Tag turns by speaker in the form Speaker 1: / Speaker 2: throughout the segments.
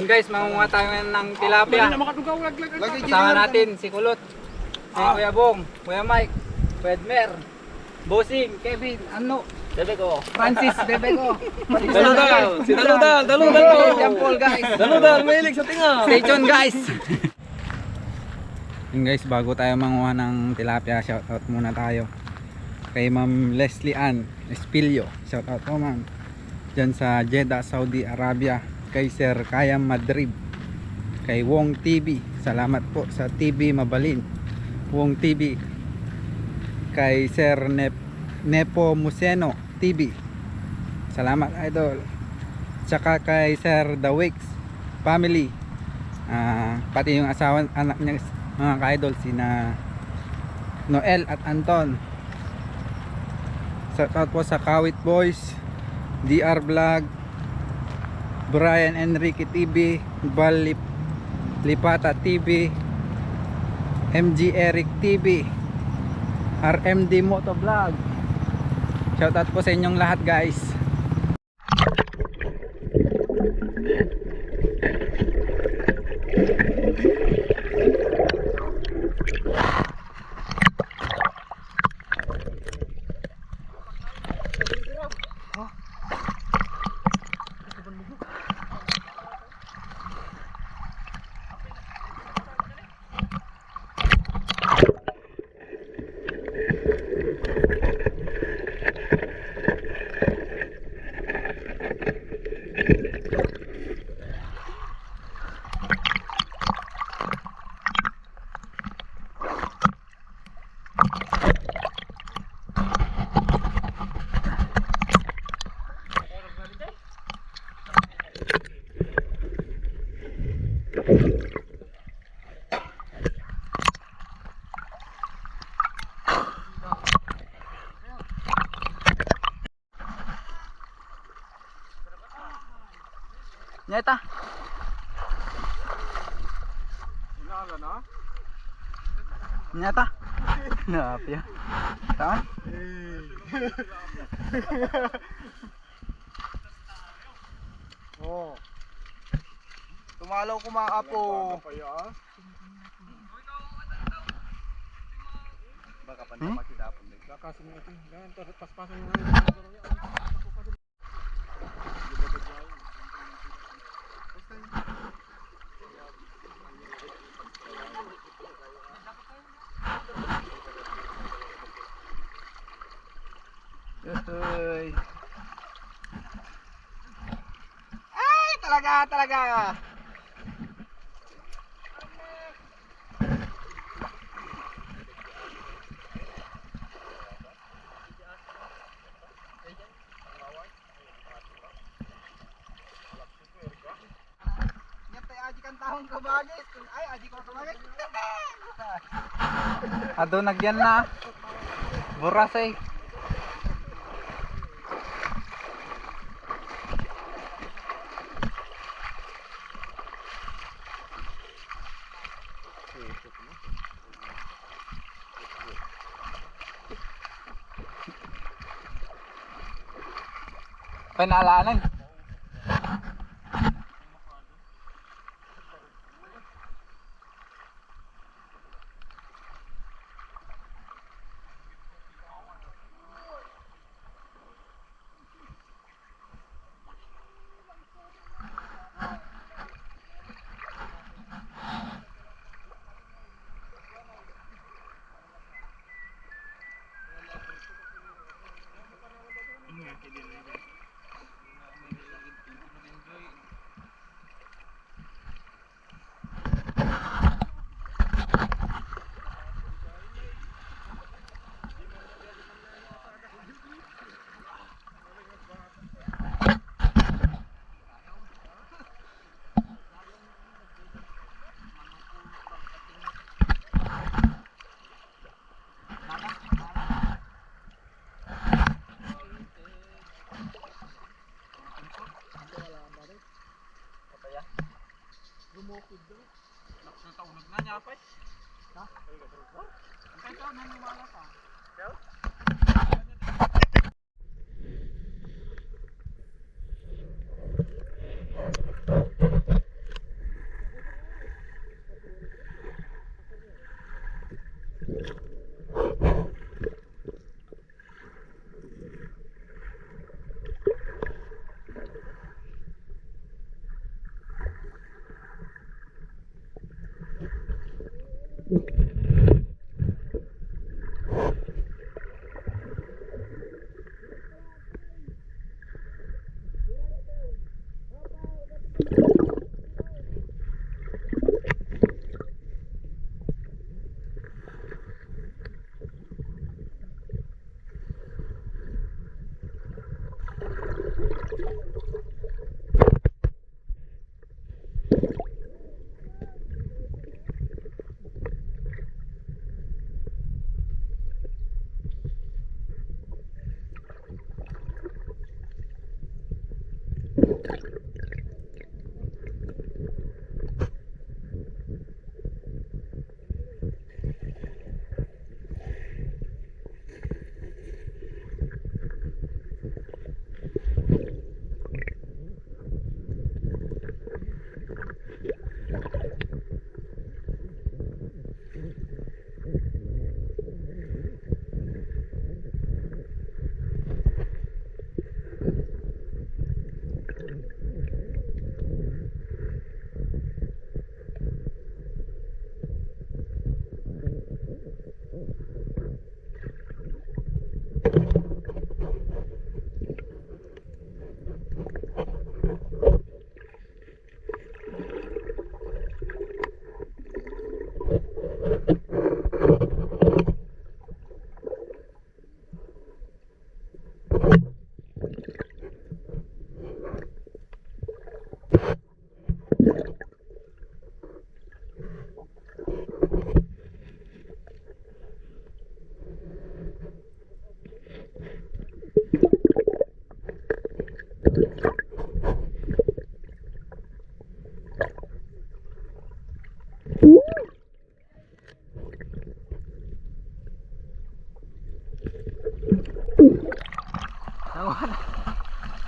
Speaker 1: Guys, mangunguha tayo ng tilapia. Kasama natin si Kulot, si Kuya Bong, Kuya Mike, Kuya Edmer, Bossing, Kevin, ano? Bebe ko. Francis, bebe ko.
Speaker 2: Daludal, si Daludal,
Speaker 1: Jampol guys.
Speaker 2: Daludal, mahilig sa tinga.
Speaker 1: Stay tuned guys. Yun guys, bago tayo manguha ng tilapia, shoutout muna tayo kay Ma'am Leslie Ann Espilio. Shoutout po ma'am. Diyan sa Jeddah, Saudi Arabia. Kay Sir Kayam Madrid, kay Wong TV, salamat po sa TV Mabalin, Wong TV, kay Sir Nepo Museno TV, salamat idol, tsaka kay Sir The Wicks Family, pati yung asawa anak niya mga ka-idol, sina Noel at Anton. Shoutout po sa Kawit Boys, DR Vlog, Brian Enrique TV, Bal Lipata TV, MG Eric TV, RMD Motovlog. Shoutout po sa inyong lahat guys. Nyata. Nyata. Kenapa ya? Tahan.
Speaker 2: Oh. Tumalaw ko mga apo. Baka pandapat si dapon. Baka sumiti. Ganun to paspasan mo.
Speaker 1: Ay, talaga.
Speaker 2: Aji kan tahong kabagis. Ay, aji ko kabagis.
Speaker 1: Ado nagyan na. Buras eh. Pinaalanan.
Speaker 2: Natulog na niya pa. Ha? Ang taon na lumala pa.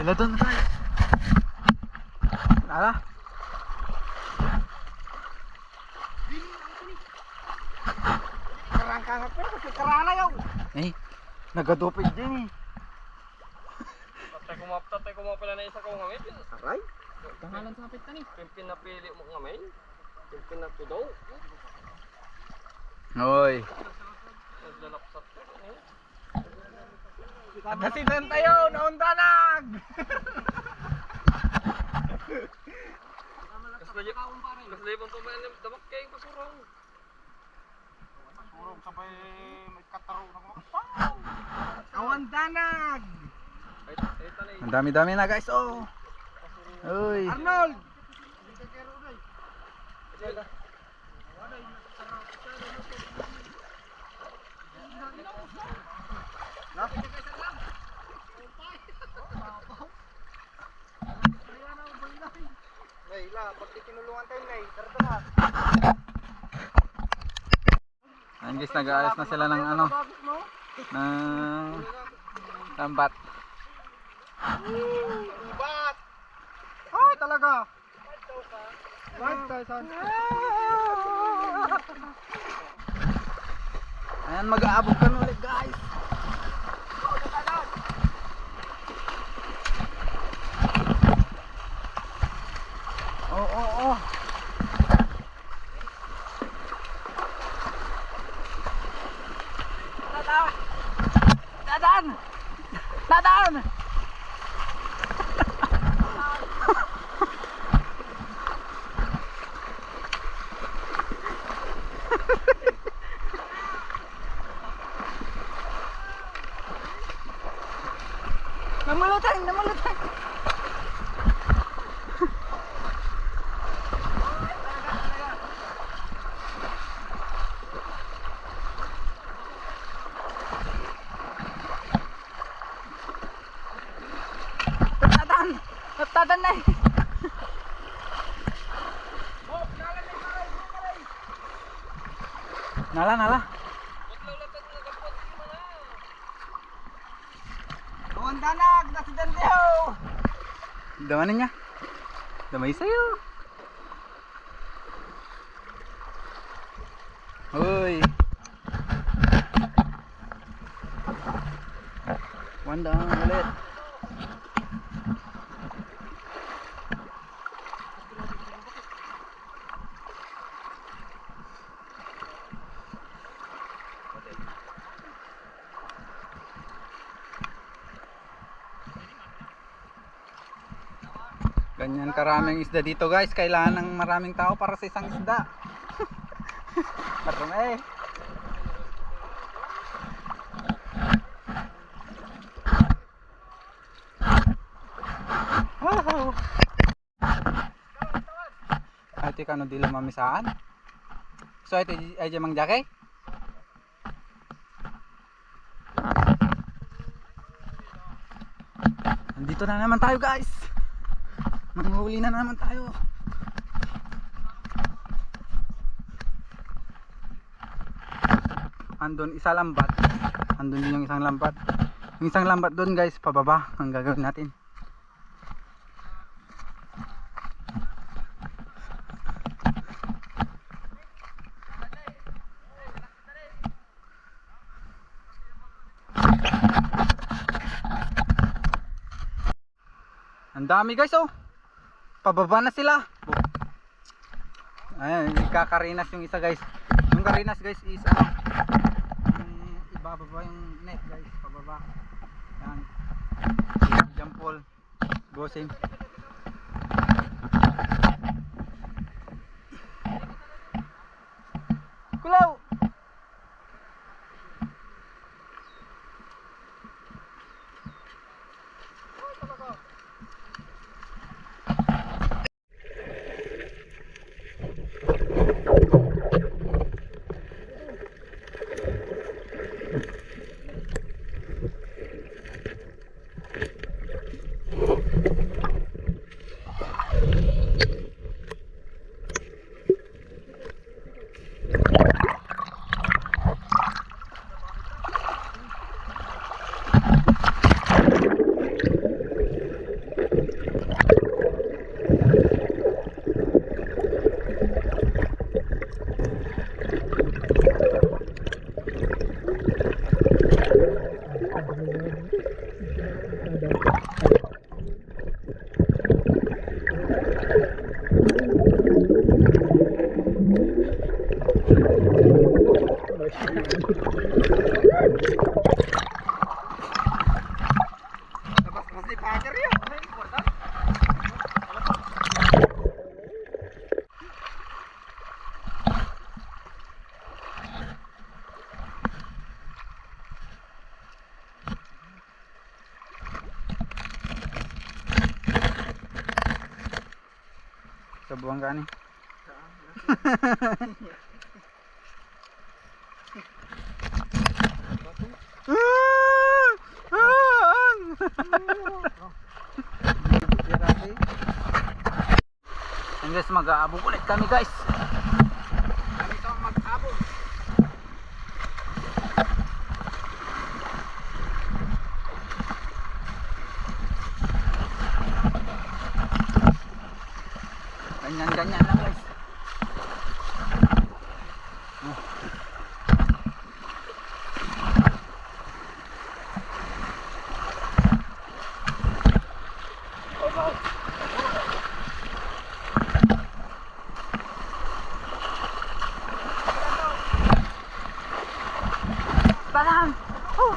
Speaker 1: Sila doon guys. Ala.
Speaker 2: Karang kangat pero kasi karana yaw.
Speaker 1: Eh, nagadupig din eh.
Speaker 3: Tatay ko pala na isa ko ngamin.
Speaker 2: Aray.
Speaker 3: Pangalan sa kapit ni. Pimpin na pili mo ngamin. Pimpin na tudaw.
Speaker 1: Hoy.
Speaker 3: Naglalapsat ka.
Speaker 2: Nasidan tayo, naundanag.
Speaker 3: Kaslay bang tumayan ng damak kayo pasurong.
Speaker 2: Surong sabay may kataro na mga awandanag.
Speaker 3: Ay talay.
Speaker 1: Ang dami-dami na guys. Oh. Hoy.
Speaker 2: Arnold. Layla, pag tinulungan tayo, Lay, tara.
Speaker 1: Ayun guys, nag-aayos na sila ng ano, ng tambat.
Speaker 2: Bat!
Speaker 1: Ay, talaga. 5,000. Ayan, mag-aabog kami ulit guys. Oh. Dadaan! Namulutang! Nagtadan na eh. Nala.
Speaker 2: Tuwan danag, nasidente ho!
Speaker 1: Damanin niya. Damay sa'yo. Hoy. Wandang ulit. Ganyan karaming isda dito guys. Kailangan ng maraming tao para sa isang isda. Marami. Wow. Ito kano dila mamisaan. So ito ay jamang jake. Nandito na naman tayo guys. Manghuli na naman tayo. Andun isa lambat. Andun din yung isang lambat. Yung isang lambat doon guys, pababa ang gagawin natin. Ang dami guys oh. Pababa na sila. Ayan, kakarinas yung isa guys. Yung karinas guys is ano, ibababa yung net guys, pababa. Yan. Jampol. Bossing. Kulaw. Sa buwang gani. And guys, mag-aabog ulit kami guys. Kami ito mag-aabog. Ganyan lang guys. Parang! Oh!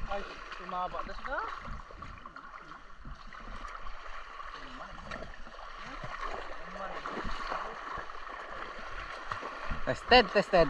Speaker 3: Ay, tumaba na siya.
Speaker 1: Tested, tested.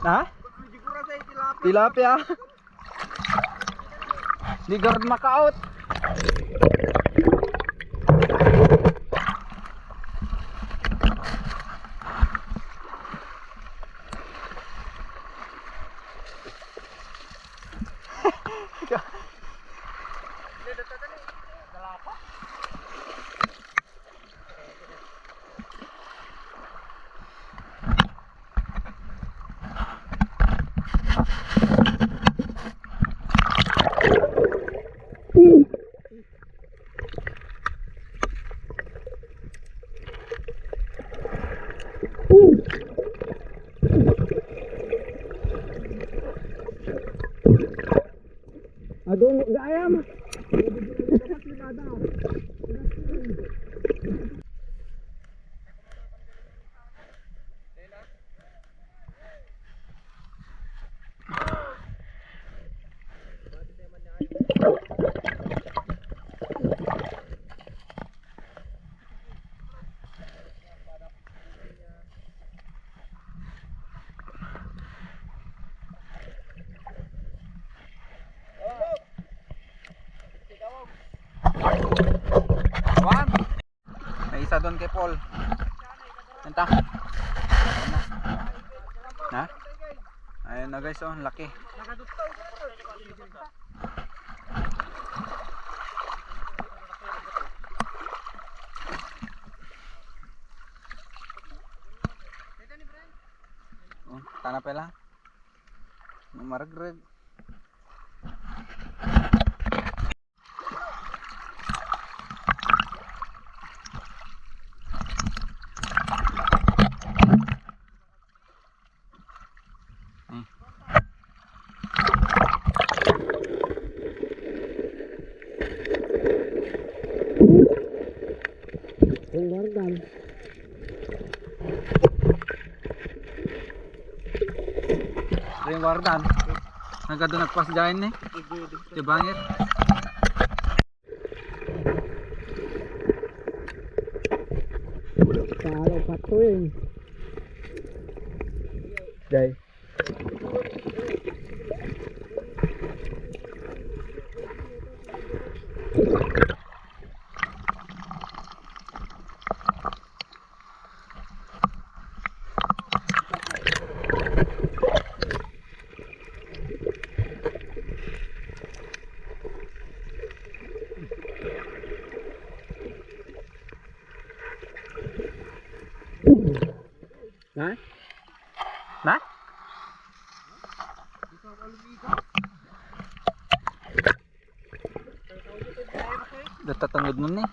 Speaker 1: Ha? Tilapia. Di guard maka-out. Aduh, gak ayam. Awan. May isa doon kay Paul. Nanta. Na? Ayun na guys, oh, laki. Oh, tanah pala. Marag-rag. Wardan. Yung wardan. Nagkado nagpas dyan eh. Di bangit. Kalau patuin. Day. Nah? Nah? Datatangod mo ni.